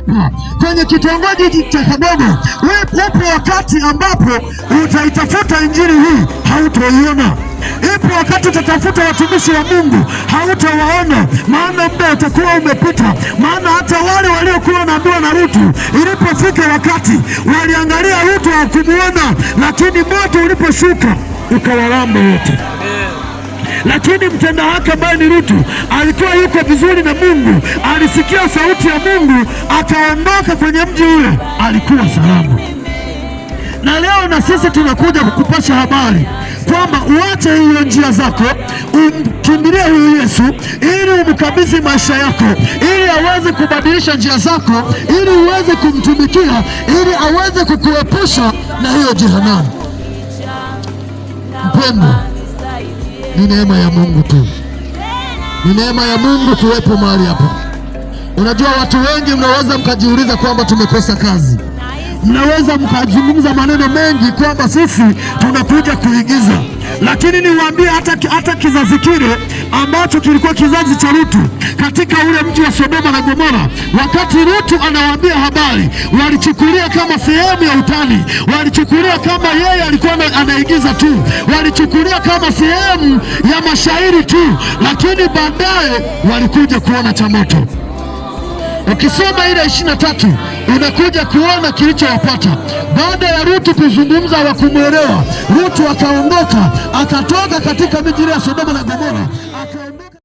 Kwenye kitongoji cha Kagogo upo wakati ambapo utaitafuta injili hii hautoiona. Ipo wakati utatafuta watumishi wa Mungu hautawaona, maana muda utakuwa umepita. Maana hata wale waliokuwa wanaambiwa na Rutu, ilipofika wakati waliangalia Rutu hawakumuona, lakini moto uliposhuka ukawalamba wote. Lakini mtenda haki ambaye ni Rutu alikuwa yuko vizuri na Mungu, alisikia sauti ya Mungu akaondoka kwenye mji ule, alikuwa salama. Na leo na sisi tunakuja kukupasha habari kwamba uache hiyo njia zako, umkimbilie huyu Yesu ili umkabidhi maisha yako, ili aweze kubadilisha njia zako, ili uweze kumtumikia, ili aweze kukuepusha na hiyo jehanamu. Mpendwa, ni neema ya Mungu tu, ni neema ya Mungu kuwepo mahali hapa. Unajua, watu wengi mnaweza mkajiuliza kwamba tumekosa kazi, mnaweza mkazungumza maneno mengi kwamba sisi tunakuja kuigiza, lakini niwaambie hata kizazi kile ambacho kilikuwa kizazi cha Lutu katika ule mji wa Sodoma na Gomora, wakati Lutu anawaambia habari, walichukulia kama sehemu ya utani, walichukulia kama yeye alikuwa anaigiza tu, walichukulia kama sehemu ya mashairi tu, lakini baadaye walikuja kuona cha moto. Ukisoma ile 23 unakuja kuona kilichowapata baada ya Rutu kuzungumza, hawakumwelewa Rutu akaondoka akatoka katika miji ile ya Sodoma na Gomora.